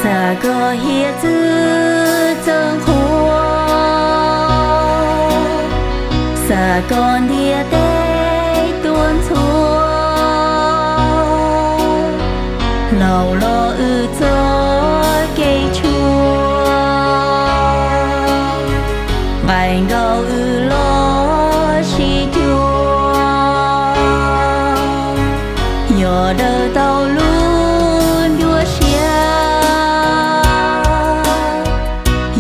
Xav koj hiav txwv txawj nqhuab, xav koj ntiaj teb tuaj ntxhua, laus los wb txoj kev tshuam, nqaim nkaus wb los sib cuag, yuav daws tau lub nruab siab,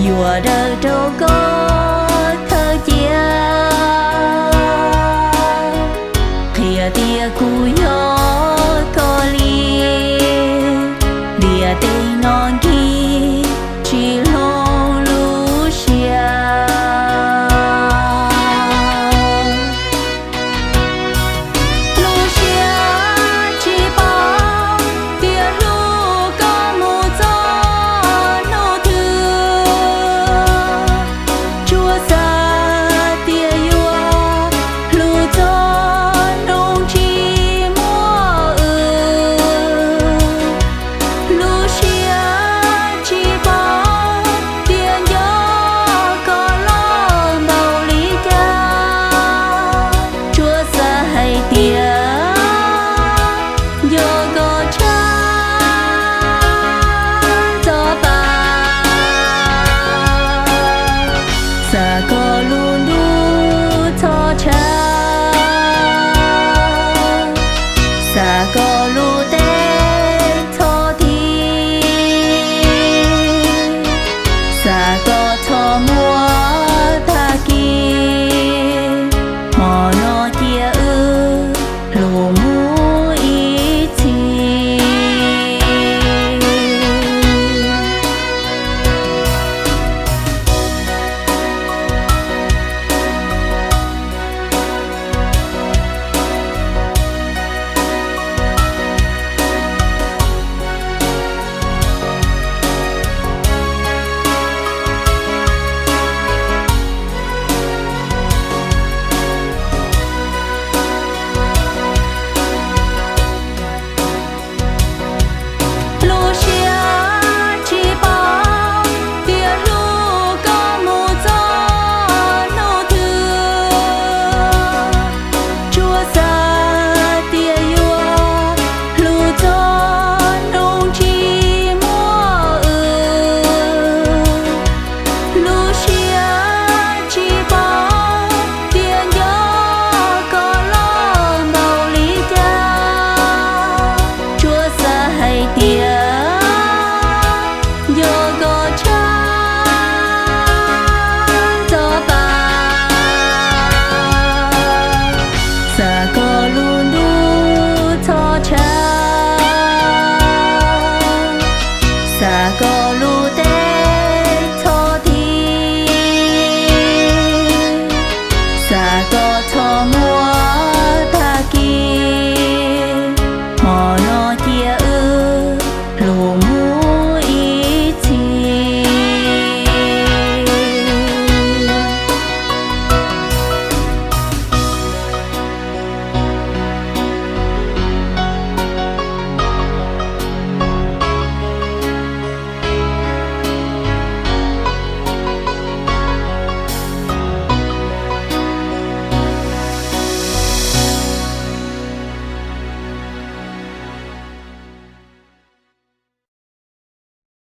yuav daws rau koj thawj cia. Qhia tias kuv yog koj li, ntiaj teb no nkig tsis